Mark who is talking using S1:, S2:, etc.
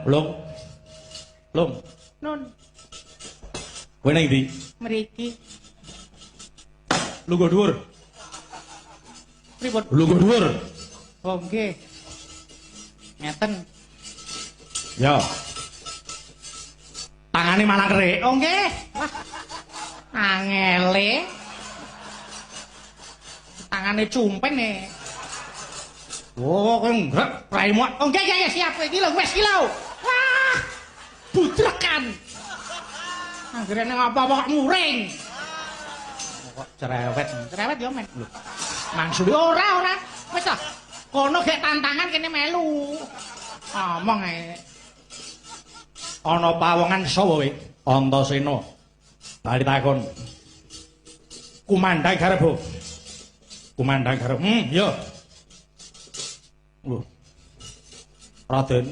S1: Long. Long.
S2: Nun.
S1: Kowe nang ndi?
S2: Mriki.
S1: Lungguh dhuwur.
S2: Pripun?
S1: Lungguh dhuwur.
S2: Oh nggih. Ngeten.
S1: Ya. Tangane malah kerik.
S2: Oh nggih. Wah. Angele. Tangane cumpen e.
S1: Oh, kowe ngrek raimu.
S2: Oh nggih nggih siap iki lho wis iki lho. Wah. Budrekan. Anggere nang apa-apa kok muring.
S1: Kok cerewet.
S2: Cerewet yo men. Lho. Mangsuli ora ora. Wis ta. Kono gek tantangan kene melu. Omong ae.
S1: Ana pawongan sapa kowe? Antasena. Bali takon. Kumandhang garba. Kumandhang garba. Yo. Lho. Raden.